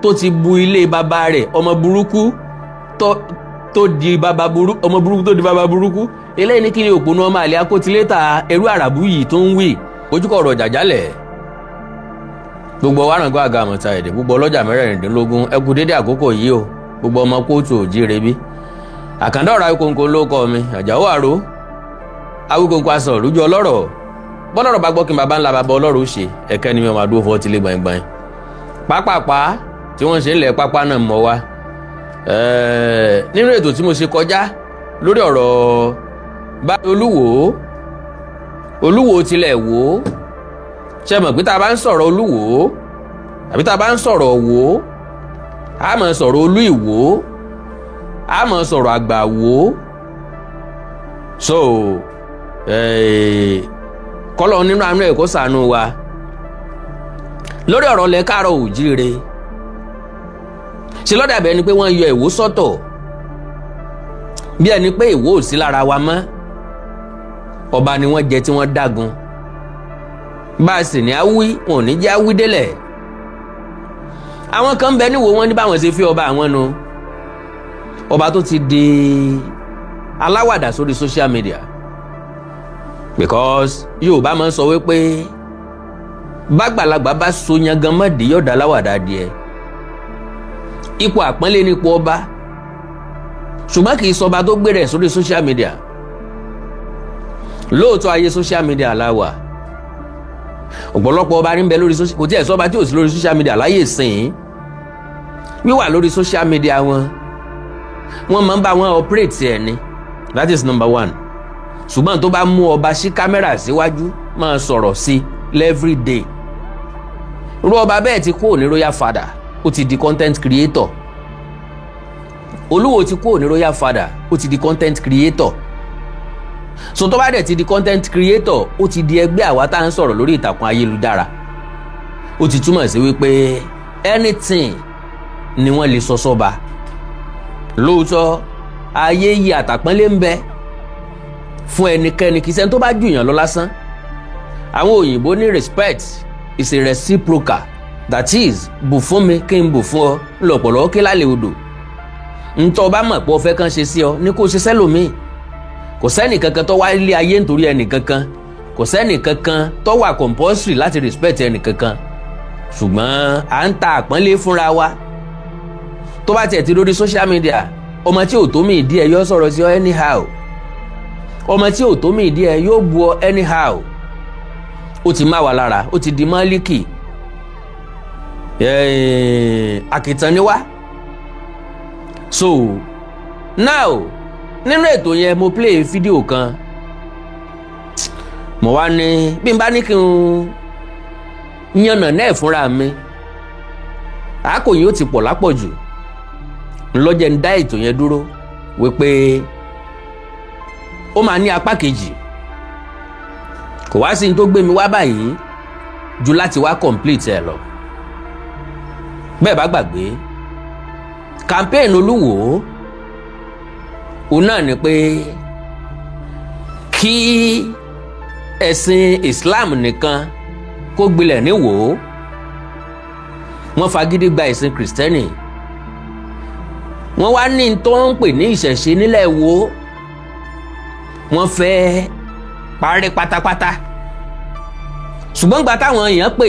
Tó ti bu ilé bàbá rẹ̀, ọmọ burúkú tó di bàbá burúkú, ọmọ burúkú tó di bàbá burúkú. Eléyìí ní kí ni òpònú ọmọ àlè akótilétà ẹrú àràbù yìí tó ń wí ojúkọ̀ ọ̀rọ̀ jàjálẹ̀. Gbogbo wàràǹgọ́ àga àmọ̀ta èdè, gbogbo ọlọ́jà 16, ẹ kú dédé àkókò yìí o. Gbogbo ọmọ kóòtù òjíire bí àkàndá ọ̀rọ̀ Awíkonko ló kọ́ mi, Àjàó àró Awíkonko aṣọ lójú ọlọ́rọ̀ bọ́lọ́rọ̀ bá gbọ́ kí n bàbá ńlá bàbá ọlọ́rọ̀ ó ṣe ẹ̀kẹ́ ni mi máa dúró fọ́ tilé gbọ̀ngbọ̀n pápápá tí wọ́n ṣe ń lẹ̀ pápá náà mọ́ wa. Nínú ètò tí mo ṣe kọjá lórí ọ̀rọ̀ bá Olúwo, Olúwo tilẹ̀ wò ó, ṣe mọ̀ pé tá a bá ń sọ̀rọ̀ Olúwo àbí tá a bá ń sọ̀rọ̀ wò ó, a máa sọ̀rọ̀ Olú Ìwò, a máa sọ̀rọ̀ àgbà wò ó. So kọ́lọ̀ nínú àánú ẹ̀ kó ṣàánú wa lórí ọ̀rọ̀ lẹ káàárọ̀ òjíire. Ṣe lọ́dà bẹ́ẹ̀ ni pé wọ́n yọ Ìwó sọ́tọ̀, bí ẹni pé Ìwó ò sí lára wa mọ́. Ọba ni wọ́n jẹ tí wọ́n dágun, bá a sì ní awí, wọn ò ní jẹ́ awí délẹ̀. Àwọn kan bẹ níwò, wọn ní báwọn ṣe fi ọba àwọn nu, ọba tó ti di aláwàdà sórí social media, because Yorùbá máa ń sọ wípé bágbàlagbà bá so yangan mọ́dì, yọ̀dà aláwàdà díẹ̀. Ipò àpọ́nlé nípò ọba, ṣùgbọ́n kì í sọba tó gbé rẹ̀ sórí social media. Lóòótọ́, ayé social media la wà. Ọ̀pọ̀lọpọ̀ ọba ní bẹ lórí social, kò tí ẹ̀ sọ́ba tí ò sí lórí social media láyé ìsìn. Wíwà lórí social media wọn, wọ́n máa ń bá wọn operate ẹ̀ ni. That is number one. Ṣùgbọ́n tó bá mú ọba sí kámẹ́rà síwájú, máa sọ̀rọ̀ sí every day, irú ọba bẹ́ẹ̀ ti kúrò ní royal father, ó ti di content creator. Olúwo ti kúrò ní royal father, ó ti di content creator. So tó bá dẹ̀ ti di content creator, ó ti di ẹgbẹ́ àwa tá à ń sọ̀rọ̀ lórí ìtàkùn ayélujára. Ó ti túmọ̀ sí wípé anything ni wọ́n lè sọ sọ́ba. Lóòótọ́, ayé yìí, àtàpọ́nlé ń bẹ fún ẹnikẹ́ni, kì í ṣẹni tó bá jù yàn lọ lásán. Àwọn òyìnbó ní respect is a reciprocal, that is, bù fún mi kí n bù fún ọ ńlọpọlọ kí lálẹ́ odò. Ntọ́ bá mọ̀ pé o fẹ́ kàn ṣe sí ọ ní kó o ṣe sẹ́lòmíì. Kò sẹ́nì kankan tó wá ilé ayé nítorí ẹnì kankan, kò sẹ́nì kankan tó wà compulsory láti respect ẹnì kankan, ṣùgbọ́n à ń ta àpọ́nlé fúnra wa. Tó bá tiẹ̀ ti lórí social media, ọmọ tí ò tó mi ìdí ẹ̀ yóò sọ̀rọ̀ sí ọ anyhow, ọmọ tí ò tó mi ìdí ẹ̀ yóò bu ọ anyhow. Ó ti má wa lára, ó ti di mọ́líkì àkìtàn ni wá. So now, nínú ètò yẹn, mo play fídíò kan. Mo wá ní bí n bá ní kí n yànnà náà fúnra mi, àákò yìí ó ti pọ̀ lápọ̀jù. Ńlọ́jẹ̀ ń dá ètò yẹn dúró wípé ó máa ní apá kejì. Kò wá sí ní tó gbé mi wá báyìí ju láti wá complete ẹ̀ lọ. Bẹ́ẹ̀ bá gbàgbé, campaign Olúwo òun náà ni pé kí ẹ̀sìn Islam nìkan kó gbilẹ̀ níwò. Wọ́n fagídí gba ẹ̀sìn Kìrìsìtẹ́nì, wọ́n wá ní tó ń pè ní ìṣẹ̀ṣe nílẹ̀ wo, wọ́n fẹ́ parí pátápátá. Ṣùgbọ́n gba táwọn èèyàn pè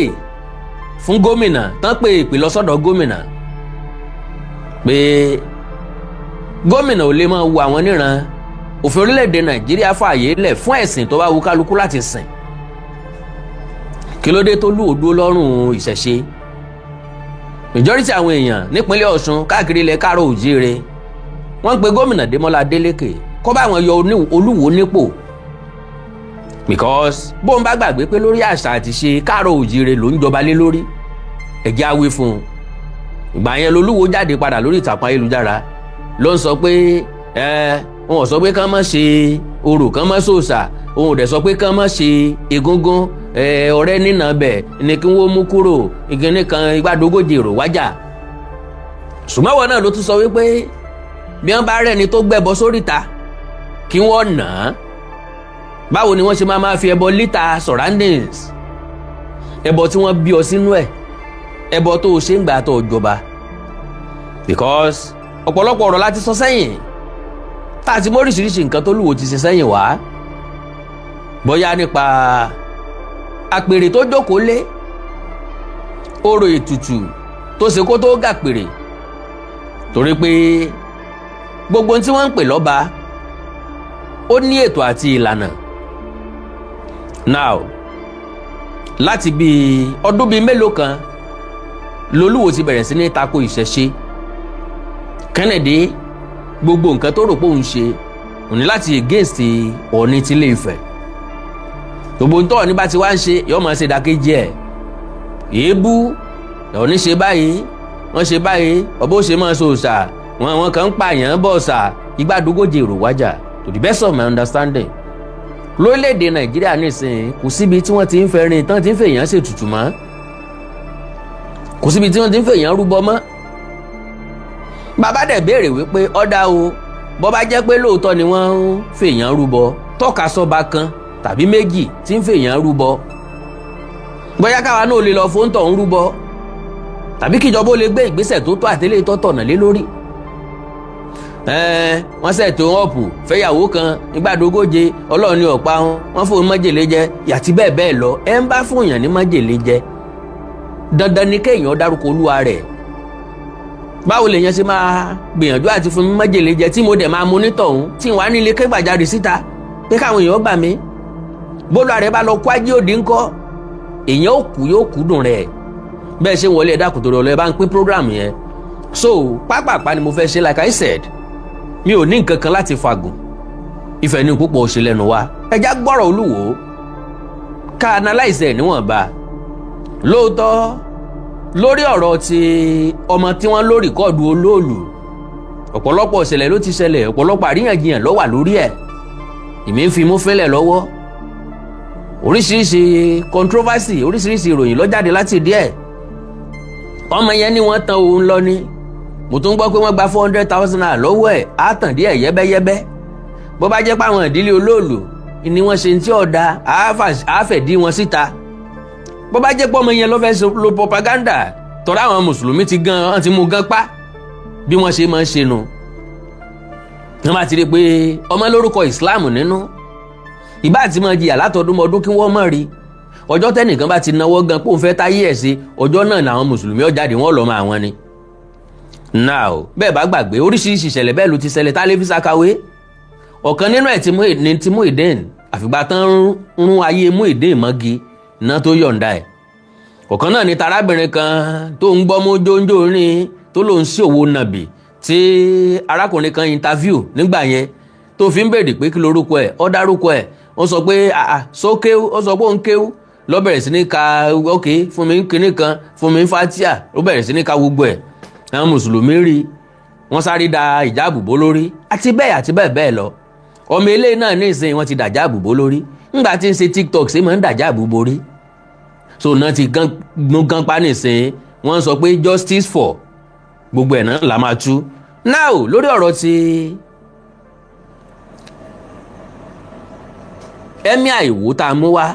fún gómìnà tán, pé ìpè lọ sọ́dọ̀ gómìnà pé gómìnà ò lè máa wo àwọn níran. Òfin orílẹ̀-èdè Nàìjíríà fààyè lẹ̀ fún ẹ̀sìn tó bá wù kálukú láti sìn. Kí ló dé tó lù ó dúró lọ́rùn ìṣẹ̀ṣe? Majority àwọn èèyàn nípínlẹ̀ Ọ̀ṣun, káàkiri ilẹ̀ káàró òjíire, wọ́n pe gómìnà Démọ́lá Adélékè kó bá wọn yọ Olúwo nípò, because bóun bá gbàgbé pé lórí àṣà àti ṣe káàró òjíire ló ń jọba lé lórí, ẹ̀jẹ̀ á wí fún un. Ìgbà yẹn lolúwo jáde padà lórí ìtàkùn ayélujára, ló ń sọ pé ẹ wọn ò sọ pé kán má ṣe orò, kán má ṣòṣà, òun ò dẹ̀ sọ pé kán má ṣe egúngún. Ẹ ọ̀rẹ́ nínà bẹ̀ ni kí wọ́n mú kúrò ìkíní kan igbádogójì èrò wájà. Ṣùgbọ́n wọn náà ló tún sọ wípé bí wọ́n bá rẹ́ni tó gbẹ́bọ sóríta, kí wọ́n nà á. Báwo ni wọ́n ṣe máa máa fi ẹbọ litter surroundings, ẹbọ tí wọ́n bí ọ sínú ẹ̀, ẹbọ tó o ṣe ń gbà tó o jọba? Because ọ̀pọ̀lọpọ̀ ọ̀rọ̀ láti sọ sẹ́yìn, tá a ti mọ oríṣiríṣi nǹkan tó lúwo ti ṣe sẹ́yìn wá, bóyá nípa àpèrè tó jókòó lé, orò ètùtù tó ṣe kó tó gàpèrè, torí pé gbogbo ohun tí wọ́n ń pè lọ́ba, ó ní ètò àti ìlànà. Now, láti bíi ọdún bíi mélòó kan lolúwo ti bẹ̀rẹ̀ sí ní tako ìṣẹ̀ṣe. Kennedy, gbogbo nǹkan tó rò pé òun ṣe òní láti against Ọọ̀ni tilé Ifẹ̀, gbogbo ntọ́ Ọọ̀ni bá ti wá ń ṣe, yóò máa ṣe ìdàkejì ẹ̀. Èébú Ọọ̀ni ṣe báyìí, wọ́n ṣe báyìí, ọba ó ṣe máa ṣe òòṣà wọn, àwọn kan ń pààyàn bọ̀ ọ̀sà igbádógójì èrò wájà. To the best of my understanding, lórílẹ̀‐èdè Nàìjíríà nísìnyí, kò síbi tí wọ́n ti ń fẹ́rin tán ti ń fèèyàn ṣètùtù mọ́, kò síbi tí wọ́n ti ń fèèyàn rúbọ mọ́. Bàbá dẹ̀ béèrè wípé ọ̀dà o, bọ́ bá jẹ́ pé lóòótọ́ ni wọ́n ń fèèyàn rúbọ, tọ́ka sọ́ba kan tàbí méjì tí ń fèèyàn rúbọ, bóyá káwa náà lè lọ fóńtọ̀ ń rúbọ, tàbí kíjọba ó lè gbé ìgbésẹ̀ tó tó àtẹlẹ́ tó tọ̀nà lé lórí. Wọ́n ṣètò ọ̀pù fẹ́yàwó kan nígbàdógóje, Ọlọ́run ní ọ̀pá wọn, wọ́n fóun májèlé jẹ yàtí bẹ́ẹ̀ bẹ́ẹ̀ lọ. Ẹ ń bá fún yàn ní májèlé jẹ, dandan ni kéèyàn dárúkọ olúwa rẹ̀. Báwo lèèyàn ṣe máa gbìyànjú àti fún mi májèlé jẹ, tí mo dẹ̀ máa mú nítọ̀hún, tí wàá nílé kégbàjarè síta pé káwọn èèyàn gbà mí? Bólú àrẹ bá lọ kó ajé òdì ńkọ́? Èèyàn ò kú, yóò kú dùn rẹ̀. Bẹ́ẹ̀ ṣe ń wọlé, ẹ̀dá kòtò rẹ̀, ẹ bá ń pín program yẹn. So pápápá ni mo fẹ́ ṣe. Like I said, mi ò ní nǹkan kan láti fagùn. Ìfẹ́ ní púpọ̀ ṣe lẹ́nu wa. Ẹja gbọ́rọ̀ Olúwo, ká analyse ẹ̀ níwọ̀nba. Lóòótọ́, lórí ọ̀rọ̀ ti ọmọ tí wọ́n lórí kọ́ọ̀dù olóòlù, ọ̀pọ̀lọpọ̀ ìṣẹ̀lẹ̀ ló ti ṣẹlẹ̀, ọ̀pọ̀lọpọ̀ àríyànjiyàn ló wà lórí ẹ̀. Èmi ń fi mú fínlẹ̀ lọ́wọ́. Oríṣiríṣi controversy, oríṣiríṣi ìròyìn ló jáde láti díẹ̀. Ọmọ yẹn ní wọ́n tan òun lọ ni. Mo tún gbọ́ pé wọ́n gba ₦400,000 lọ́wọ́ ẹ̀, á tàn díẹ̀ yẹ́bẹ́yẹ́bẹ́. Bó bá jẹ́ pé àwọn ìdílé olóòlù ni wọ́n ṣe tí ọ̀dà, àáfẹ̀dí wọn síta. Bó bá jẹ́ pé ọmọ yẹn ló fẹ́ lo propaganda, tọ́ra àwọn mùsùlùmí ti gan, wọ́n ti mú gan pa bí wọ́n ṣe máa ń ṣe nu. Wọ́n bá ti rí i pé ọmọ lórúkọ Islam nínú, ìbá àti máa jìyà látọdúnmọdún kí wọ́n mọ̀ rí. Ọjọ́ tẹ́nìkan bá ti náwó gan pé òun fẹ́ táyé ẹ̀ sí, ọjọ́ náà làwọn mùsùlùmí ó jáde, wọ́n lọ́ mọ àwọn ni. Now, bẹ́ẹ̀ bá gbàgbé, oríṣiríṣi ìṣẹ̀lẹ̀ bẹ́ẹ̀ ló ti ṣẹlẹ̀ tá a lè fi ṣàkàwé. Ọ̀kan nínú ẹ̀ ní ti Muyideen, àfìgbà tán rún ayé Muyideen mọ́gi iná tó yọ̀ǹda ẹ̀. Ọ̀kan náà ni tarábìnrin kan tó ń gbọ́mú jóńjó rìn, tó lòún sí òwò nàbì, tí arákùnrin kan interview nígbà yẹn, tó fi ń béèrè pé kí lorúkọ ẹ̀. Ó dárúkọ ẹ̀, ó sọ pé àà sókéwú, ó sọ pé òun kéwú, ló bẹ̀rẹ̀ sí ní ka, ok, fún mi kinní kan, fún mi fatia, ó bẹ̀rẹ̀ sí ní ka gbogbo ẹ̀. Àwọn mùsùlùmí rí wọ́n sáré da ìjáàbù bó lórí, àti bẹ́ẹ̀ àti bẹ́ẹ̀ bẹ́ẹ̀ lọ. Ọmọ eléyìí náà ní ìsìn wọ́n ti dàjáàbù bó lórí. Ńgbà tí ń ṣe TikTok, ṣé máa ń dàjáàbù borí? So náà ti gán gán pa nísìn, wọ́n sọ pé justice for gbogbo ẹ̀ náà la máa tú. Now, lórí ọ̀rọ̀ ti Emir Ìwó tá a mú wá,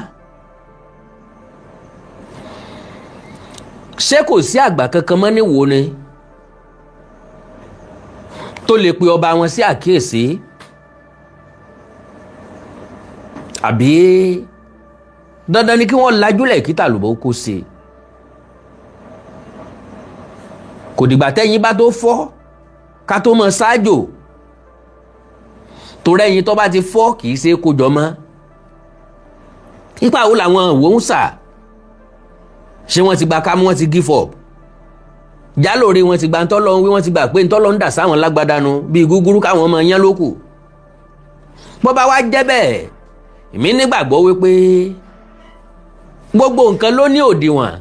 ṣé kò sí àgbà kankan mọ́ níwò ni tó lè pe ọba wọn sí àkíyèsí, àbí dandan ni kí wọ́n lajúlẹ̀ kí tàlùbọ̀ kó sí i? Kò dìgbà tẹ́yìn bá tó fọ́ ká tó mọ ṣáájò, torí ẹyin tó bá ti fọ́ kì í ṣe é kójọ mọ́. Ipa wo làwọn òwò ń sà? Ṣé wọ́n ti gba kámú, wọ́n ti give up jálòrè, wọ́n ti gba ntọ́lọ́ ń wí, wọ́n ti gbà pé ntọ́lọ́ ń dà sáwọn lágbádànù bíi gúgúrú káwọn ọmọ yẹn lókù? Bó bá wá jẹ́ bẹ́ẹ̀, èmi nígbàgbọ́ wípé gbogbo nǹkan ló ní òdiwọ̀n.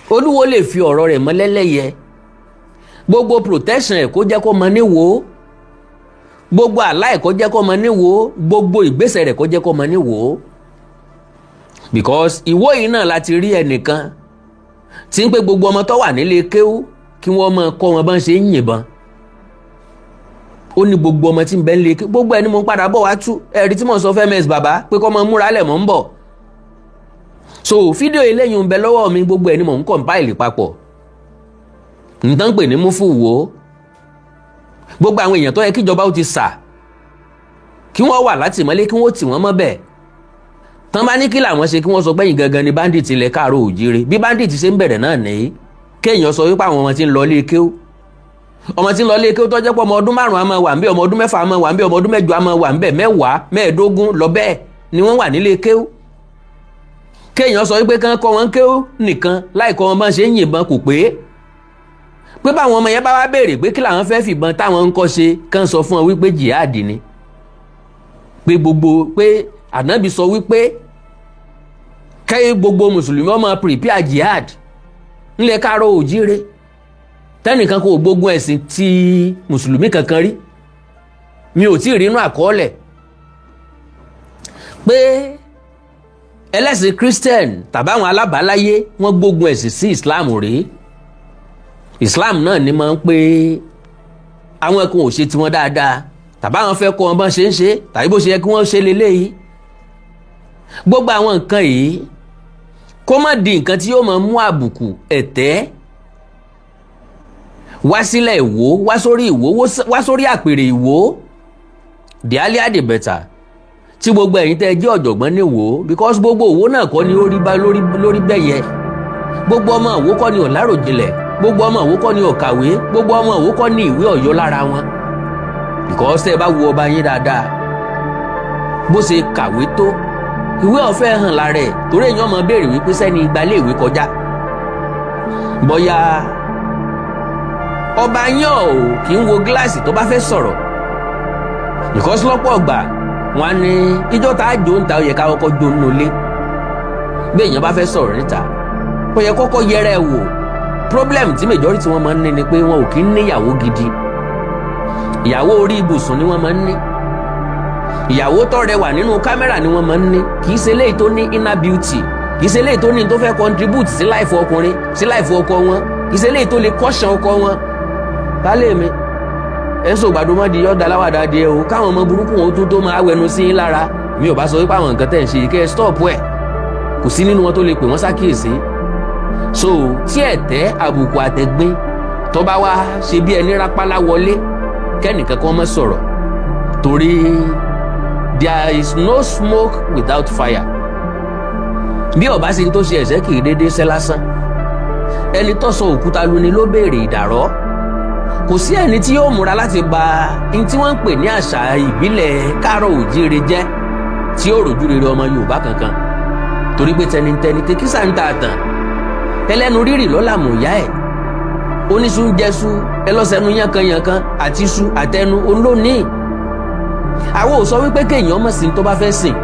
Olúwo lè fi ọ̀rọ̀ rẹ̀ mọ́lẹ́lẹ́yẹ, gbogbo protection ẹ̀ kó jẹ́ kó mọ níwò, gbogbo àlá ẹ̀ kó jẹ́ kó mọ níwò, gbogbo ìgbésẹ̀ rẹ̀ kó jẹ́ kó mọ níwò. Because ìwó yìí náà láti rí ẹnìkan tí ń pé gbogbo ọmọ tó wà nílé kéwú kí wọ́n máa kọ́ wọn bọ́n ṣe ń yìnbọn. Ó ní gbogbo ọmọ tí ń bẹ nílé kéwú, gbogbo ẹni mo ń padà bọ̀ wá tú ẹ̀rí tí mò ń sọ fẹ́ mẹ́sì bàbá pé kọ́ máa múra lẹ̀ mọ́ ń bọ̀. So fídíò eléyìí ń bẹ lọ́wọ́ mi, gbogbo ẹni mò ń compile papọ̀. Nǹkan pè ní múfù wo, gbogbo àwọn èèyàn tó yẹ kíjọba ó ti sà kí wọ́n wà látìmọ́lé, kí wọ́n tì wọ́n mọ́ bẹ́ẹ̀ tán, bá ní kí làwọn ṣe, kí wọ́n sọ pé yìí gangan ni bandit ilẹ̀ káàárọ̀ òjíire. Bí bandit ṣe ń bẹ̀rẹ̀ náà nìyí, kéèyàn sọ wípé àwọn ọmọ tí ń lọ ilé kéwú, ọmọ tí ń lọ ilé kéwú tó jẹ́ pé ọmọ ọdún 5 á máa wà ń bẹ̀, ọmọ ọdún 6 á máa wà ń bẹ̀, ọmọ ọdún 8 á máa wà ń bẹ̀, 10, 15 lọ bẹ́ẹ̀ ni wọ́n wà nílé kéwú, kéèyàn sọ wípé kán kọ́ wọn kéwú nìkan láì kọ́ wọn bá ṣe ń yìnbọn, kò pé pé báwọn ọmọ yẹn bá wá béèrè pé kí làwọn fẹ́ fìbọn táwọn ń kọ́ ṣe, kán sọ fún wọn wípé jihad ni, pé gbogbo pé ànábì sọ wípé kẹ́yìn gbogbo mùsùlùmí ọmọ prepare jihad ńlẹ̀ káàárọ̀ òjíire, tẹ́nìkan kò gbógun ẹ̀sìn tí mùsùlùmí kankan rí. Mi ò tí ì rí inú àkọọ́lẹ̀ pé ẹlẹ́sìn Christian tàbáwọn alábàáláyé wọ́n gbógun ẹ̀sìn sí Islam rí. Islam náà ni máa ń pé àwọn kan ò ṣe tiwọn dáadáa, tàbáwọn fẹ́ kọ́ wọn bọ́n ṣe ń ṣe, tàbí bó ṣe yẹ kí wọ́n ṣe leléyìí. Gbogbo àwọn nǹkan yìí, kó má di nǹkan tí yóò máa mú àbùkù ẹ̀tẹ́ wá sílẹ̀ Ìwó, wá sórí Ìwó, wá sórí àpèrè Ìwó. The earlier the better tí gbogbo ẹ̀yin tẹ́ ẹ jẹ́ ọ̀jọ̀gbọ́n ní Ìwó, because gbogbo Ìwó náà kọ́ ni ó rí bá lórí bẹ́yẹ. Gbogbo ọmọ Ìwó kọ́ ni ò láròjinlẹ̀, gbogbo ọmọ Ìwó kọ́ ni ò kàwé, gbogbo ọmọ Ìwó kọ́ ni ìwé ọ̀yọ́ lára wọn, because tẹ́ ẹ bá wo ọba yín dáadáa, bó ṣe kàwé tó, ìwé ọ̀fẹ́ hàn lára ẹ̀, torí èèyàn máa béèrè wípé sẹ́ni ìgbàlẹ̀ ìwé kọjá, bóyá ọba yín ò kì í wo gíláàsì tó bá fẹ́ sọ̀rọ̀, because lọ́pọ̀ ọgbà wọn á ní ijó tá a jó ń ta, ó yẹ ká kọ́kọ́ jó nínú ilé. Bí èèyàn bá fẹ́ sọ̀rọ̀ níta, ó yẹ kọ́kọ́ yẹra ẹ̀ wò. Problem tí majority wọn máa ń ní ni pé wọn ò kí ń níyàwó gidi. Ìyàwó orí ibùsùn ni wọ́n máa ń ní, ìyàwó tó rẹwà nínú kámẹ́rà ni wọ́n máa ń ní. Kì í ṣe eléyìí tó ní inner beauty, kì í ṣe eléyìí tó ní tó fẹ́ contribute sí life ọkùnrin, sí life ọkọ wọn, kì í ṣe eléyìí tó lè caution ọkọ wọn. Kálẹ̀ mi ẹ̀ ń sọ gbàdúmọ́ di yọ̀ọ́dà láwàdà díẹ̀ o, káwọn ọmọ burúkú wọn tó máa wẹnu sí yín lára. Mi ò bá sọ wípé àwọn nǹkan tẹ̀ ń ṣe yìí, kẹ́ ẹ stop ẹ̀. Kò sí nínú wọn tó lè pè wọ́n sákìyèsí. So tí ẹ̀tẹ́, àbùkù, àtẹ̀gbin tó bá wá ṣe bí ẹni rápálá wọlé, kẹ́nìkan kan má sọ̀rọ̀, torí there is no smoke without fire. Bí ọba sí tó ṣe ẹ̀ṣẹ́, kì í déédéé ṣẹ́ lásán. Ẹni tó sọ òkúta lu ni ló béèrè ìdàrọ́. Kò sí ẹni tí yóò múra láti bà n tí wọ́n ń pè ní àṣà ìbílẹ̀ káàrọ̀ òjíire jẹ́ tí yóò rojú rere ọmọ Yorùbá kankan, torí pé tẹnitẹni tẹkísà ń ta àtàn, ẹlẹ́nu rírì lọ́la mọ̀ yá ẹ̀, oníṣu ń jẹṣu, ẹlọ́sẹ̀nu yánkanyànkan àti iṣu àtẹnu olónìí. Àwọn ò sọ wípé kéèyàn mọ̀ sí tó bá fẹ́ sìn,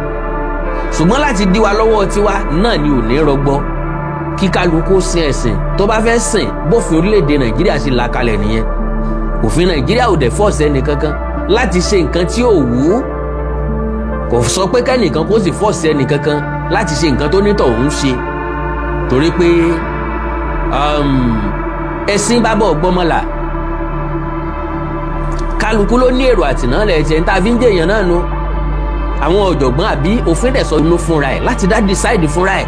ṣùgbọ́n láti dí wa lọ́wọ́ tiwa náà ni ò ní rọgbọ. Kí kálukú sin ẹ̀sìn tó bá fẹ́ sìn, bófin orílẹ̀-èdè Nàìjíríà ṣe là kalẹ̀ nìyẹn. Òfin Nàìjíríà ò dẹ̀ force ẹnì kankan láti ṣe nǹkan tí ò wù ú. Kò sọ pé kẹ́nìkan kó sì force ẹnì kankan láti ṣe nǹkan tó nítọ̀ ń ṣe, torí pé ẹ̀sìn bábọ̀ gbọ́mọlà, kálukú ló ní èrò àtìnálẹ̀ ẹ̀jẹ̀ ní tá a fi ń jẹ̀yàn náà nu. Àwọn ọ̀jọ̀gbọ́n àbí òfin dẹ̀ sọ inú fúnra ẹ̀ láti dá decide fúnra ẹ̀.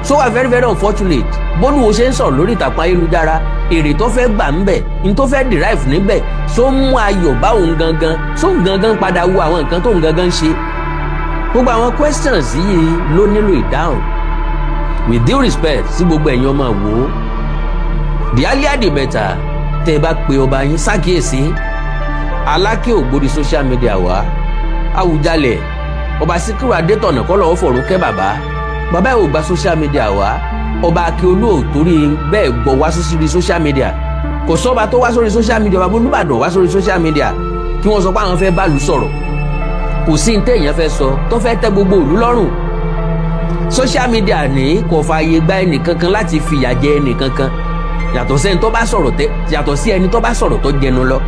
So wà very very unfortunate bólúwo ṣe ń sọ̀rọ̀ lórí ìtàkùn ayélujára. Èrè tó fẹ́ gbà ń bẹ̀, ní tó fẹ́ derive níbẹ̀, tó mú ayọ̀ bá òun gangan, tó ń gangan padà wo àwọn nǹkan tó ń gangan ṣe. Gbogbo àwọn questions yìí ló nílò ìdáhùn. With due respect sí gbogbo ẹ̀yin ọmọ wò ó, the earlier the better tẹ́ ẹ bá pe ọba yín ṣàkíyèsí. Aláké ògbódi social media wá, Àwùjalẹ̀, Ọba Síkírù Adétọ̀nà, kọ́ lọ́wọ́ fọ̀rún kẹ́ bàbá. Bàbá ẹ̀ ò gba social media wá. Ọba Akíolú ò torí bẹ́ẹ̀ gbọ́ wá sórí social media. Kò sọ́ba tó wá sórí social media. Bàbá Olúbàdàn wá sórí social media kí wọ́n sọ pé àwọn fẹ́ báàlú sọ̀rọ̀. Kò sí ní téèyàn fẹ́ sọ tó fẹ́ tẹ́ gbogbo ìlú lọ́rùn. Social media ní kò fààyè gba ẹnìkankan láti fìyà jẹ ẹnìkankan, yàtọ̀ sí ẹni tó bá sọ̀rọ̀ tẹ́, yàtọ̀ sí ẹni tó bá sọ̀rọ̀ tó jẹnu lọ.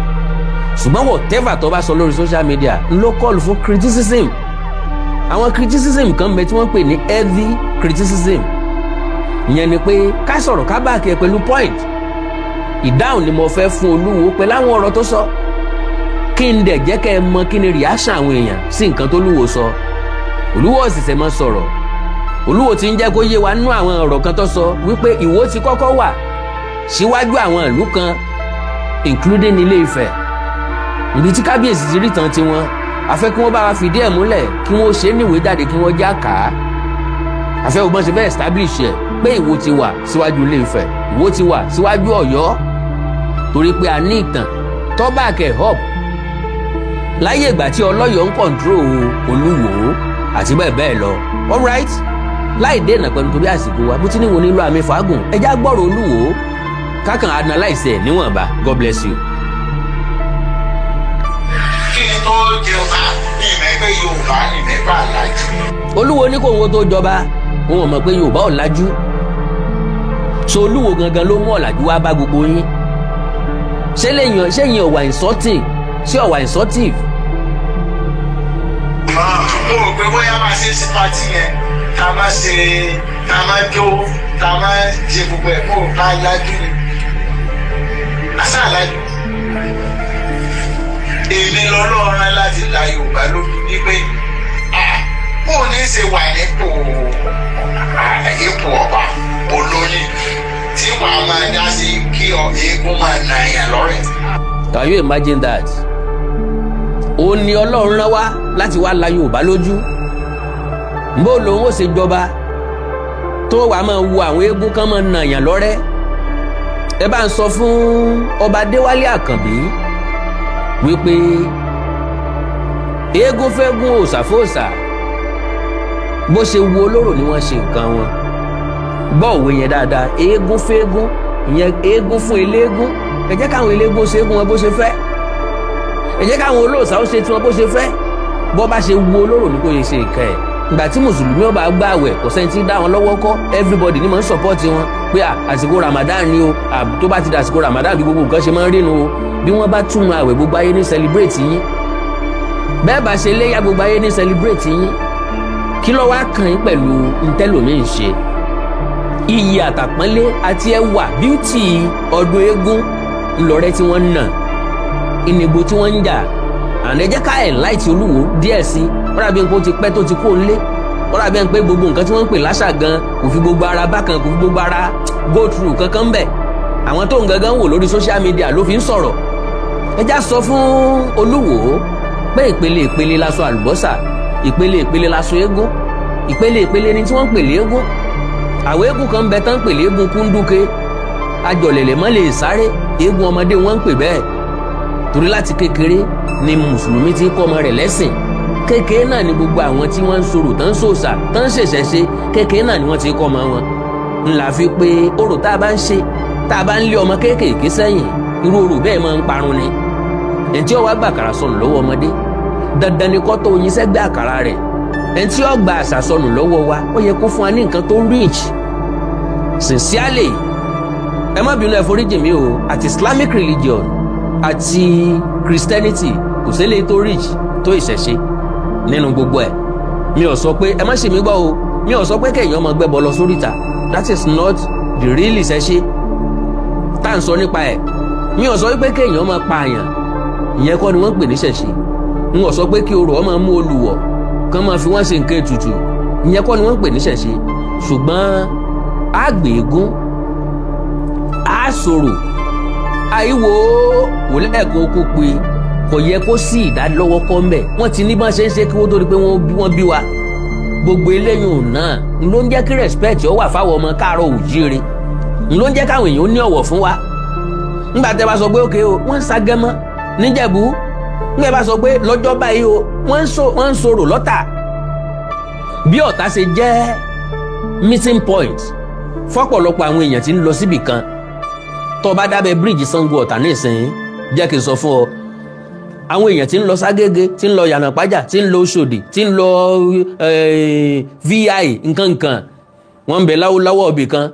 Ṣùgbọ́n whatever tó bá sọ lórí social media ló call fún criticism. Àwọn criticism kan bẹ tí wọ́n ń pè ní heavy criticism. Ìyẹn ni pé ká sọ̀rọ̀, ká back ẹ̀ pẹ̀lú point. Ìdáhùn ni mo fẹ́ fún Olúwo pẹ̀lú àwọn ọ̀rọ̀ tó sọ, kí n dẹ̀ jẹ́ kẹ́ ẹ mọ kí ni reaction àwọn èèyàn sí nǹkan tó lúwo sọ. Olúwo ọ̀sẹ̀sẹ̀ mọ́ sọ̀rọ̀. Olúwo ti ń jẹ́ kó yé wa nínú àwọn ọ̀rọ̀ kan tó sọ wípé Ìwó ti kọ́kọ́ wà. Síwájú àwọn ìlú kan, including Ilé Ifẹ̀, ibi tí kábíyèsí ti rí tán tiwọn, a fẹ́ kí wọ́n bá wa fìdí ẹ̀ múlẹ̀, kí wọ́n ṣe é níwèé jáde, kí wọ́n já kà á. A fẹ́ gbọ́n ṣe fẹ́ establish ẹ̀ pé Ìwó ti wà síwájú Ilé Ifẹ̀, Ìwó ti wà síwájú Ọ̀yọ́, torí pé a ní ìtàn tó back ẹ̀ up láyé ìgbà tí Ọlọ́yọ̀ ń control Olúwo àti bẹ́ẹ̀ bẹ́ẹ̀ lọ. Alright, láì dènà pẹ̀lú torí àsìkò wa, bó ti ní wo nílò àmì fàágùn, ẹ já gbọ́rọ̀ Olúwo kákan analyse ẹ̀ níwọ̀nba. God bless you. Kí n tó jẹba, ní ìmọ̀ pé Yorùbá ní mẹ́fà lájú. Olúwo ní kóun ó tó jọba, òun ò mọ̀ pé Yorùbá ò lajú. So Olúwo gangan ló mú ọ̀làjú wá bá gbogbo yín. Ṣé lèyàn ṣé yẹn ọ̀wà insulting? Ṣé ọ̀wà insultive? Mo rò pé bóyá máa ṣe sí party yẹn, tá a máa ṣe, tá a máa jó, tá a máa ṣe gbogbo ẹ̀, mo rò bá lájú ni àṣà lájú. Èmi lọ́lọ́run láti la Yorùbá lójú wípé bó o ní ṣe wà nípò ipò ọba olóyè tí wàá máa dá sí kí eégún máa nà yàn lọ́rẹ̀. Can you imagine that? Ó ní Ọlọ́run rán wá láti wá la Yorùbá lójú. Bó lòun ó ṣe jọba tó wàá máa wo àwọn eégún kan máa nà yàn lọ́rẹ́? Ẹ bá ń sọ fún ọba Adéwálé Àkànbí wípé eégún fẹ́gún, òòṣà fòòṣà, bó ṣe wo olóró ni wọ́n ṣe nǹkan wọn. Gbọ́ òwe yẹn dáadáa: eégún fẹ́gún, ìyẹn eégún fún eléégún. Ẹ jẹ́ káwọn eléégún ṣe eégún wọn bó ṣe fẹ́, ẹ jẹ́ káwọn olóòṣà ó ṣe tiwọn bó ṣe fẹ́. Bó bá ṣe wo olóró ní kò ṣe ṣe nǹkan ẹ̀. Ìgbà tí mùsùlùmí ọba gbààwẹ̀, kò sẹ́ni tí dá wọn lọ́wọ́ kọ́. Everybody ní mọ̀ ń support wọn pé àsìkò Ramadan ni o. Tó bá ti dàsìkò Ramadan, bí gbogbo nǹkan ṣe máa ń rínu o. Bí wọ́n bá túmọ̀ àwẹ̀, gbogbo ayé ní celebrate yín. Bẹ́ẹ̀ bá ṣe léyà, gbogbo ayé ní celebrate yín. Kí ló wá kàn yín pẹ̀lú ntẹ́lòmíì ń ṣe? Iyì àtàpọ́nlé àti ẹwà, beauty ọdún eégún ńlọrẹ́ tí wọ́n ń nà, ìnìgbò tí wọ́n ń jà. Àná ẹ jẹ́ ká enlight Olúwo díẹ̀ sí. Wọ́n dàbí nǹkan ó ti pẹ́ tó ti kó nlé. Wọ́n dàbí pé gbogbo nǹkan tí wọ́n ń pè láṣà gan kò fi gbogbo ara bákan, kò fi gbogbo ara go through kankan bẹ̀. Àwọn tó ń gangan wò lórí social media ló fi ń sọ̀rọ̀. Ẹ já sọ fún Olúwo pé ìpele ìpele láṣọ àlùbọ́sà, ìpele ìpele láṣọ eégún, ìpele ìpele ni tí wọ́n ń pè léégún. Àwọn eégún kan ń bẹ tán ń pè léégún kúndúke, ajọ̀lẹ̀lẹ̀ mọ́ lè sáré, eégún ọmọdé wọ́n ń pè bẹ́ẹ̀, torí láti kékeré ni mùsùlùmí ti kọ́ ọmọ rẹ̀ lẹ́sìn. Kékeré náà ni gbogbo àwọn tí wọ́n ń sọ̀rọ̀, tán ń sòsà, tán ń ṣẹ̀ṣẹ̀ ṣe, kékeré náà ni wọ́n ti kọ́ ọmọ wọn. Ńlá fi pé orò tá a bá ń ṣe, tá a bá ń lé ọmọ kéékèèké sẹ́yìn, irú orò bẹ́ẹ̀ máa ń parun ni. Ẹni tí ó wá gba àkàrà sọnù lọ́wọ́ ọmọdé, dandan ni kó tó oyin sẹ́gbẹ́ àkàrà rẹ̀. Ẹni tí ó gba àṣà sọnù lọ́wọ́ wa, ó yẹ kó fún wa ní nǹkan tó rich. Sincerely, ẹ má bínú, ẹ foríjì mí o, àti Islamic religion àti Christianity, kò sílẹ̀ tó rich tó ìṣẹ̀ṣe nínú gbogbo ẹ̀. Mi ò sọ pé, ẹ má ṣe mí gbọ́ o, mi ò sọ pé kéèyàn máa gbẹ́bọ lọ sóríta. That is not the real ìṣẹ̀ṣe tá à ń sọ nípa ẹ̀. Mi ò sọ pé kéèyàn máa pààyàn, ìyẹn kọ́ ni wọ́n ń pè ní ṣẹ̀ṣe. N ò sọ pé kí orò ọ máa mú olùwọ̀ kán máa fi wọ́n ṣe nǹkan ètùtù, ìyẹn kọ́ ni wọ́n ń pè ní ṣẹ̀ṣe. Ṣùgbọ́n á gbé eégún, á sọ̀rọ̀ àìwò wò lẹ́ẹ̀kan kó pe kò yẹ kó sí ìdálọ́wọ́kọ́ mbẹ̀. Wọ́n ti ní bá ṣe ń ṣe kí wọ́n tó di pé wọ́n bí wa. Gbogbo eléyìí náà ló ń jẹ́ kí respect ó wà fáwọn ọmọ káàárọ̀ òjíire, ló ń jẹ́ káwọn èèyàn ní ọ̀wọ̀ fún wa. Ńgbà tẹ́ bá sọ pé òkè o, wọ́n ń sagẹ́mọ́ níjẹ̀bú. Ńgbà bá sọ pé lọ́jọ́ báyìí o, wọ́n ń sọ̀rọ̀ lọ́tà. Bí Ọ̀tá ṣe jẹ́ meeting point fọ́pọ̀lọpọ̀ àwọn èèyàn tí ń lọ síbì kan, tó bá dábẹ́ bíríìjì Ṣàngó Ọ̀tà nísìnyí, jẹ́ kí n sọ fún ọ, àwọn èèyàn tí ń lọ Ságége, tí ń lọ Yànàpájà, tí ń lọ Òṣòdì, tí ń lọ VI nkankan, wọ́n ń bẹ láwọ́ ibì kan.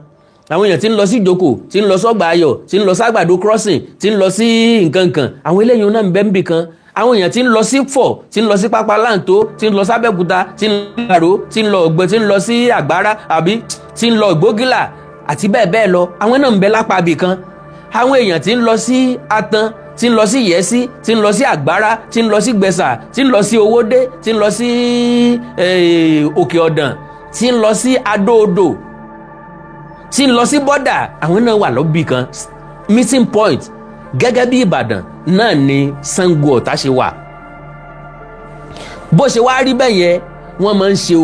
Àwọn èèyàn tí ń lọ sí Ìjókòó, tí ń lọ sọ́gbà Ayọ̀, tí ń lọ ságbàdo crossing, tí ń lọ sí nkankan, àwọn eléyìí náà ń bẹ níbì kan. Àwọn èèyàn tí ń lọ sí Fọ̀, tí ń lọ sí Pápá Láǹtó, tí ń lọ sábẹ́òkúta, tí ń lọ Àró, tí ń lọ Ògbẹ, tí ń lọ sí Àgbárá, àbí tí ń lọ Ìgbógìlà àti bẹ́ẹ̀ bẹ́ẹ̀ lọ, àwọn náà ń bẹ lápá ibì kan. Àwọn èèyàn tí ń lọ sí Atan, tí ń lọ sí Yẹ́sí, tí ń lọ sí Àgbárá, tí ń lọ sí Gbẹ̀sà, tí ń lọ sí Owódé, tí ń lọ sí Òkè Ọ̀dàn, tí ń lọ sí Adó-Odò, tí ń lọ sí border, àwọn náà wà lọ́bì kan, meeting point. Gẹ́gẹ́ bí Ìbàdàn náà ni Ṣàngó Ọ̀tà ṣe wà. Bó ṣe wá rí bẹ́ẹ̀ yẹn, wọ́n máa ń ṣe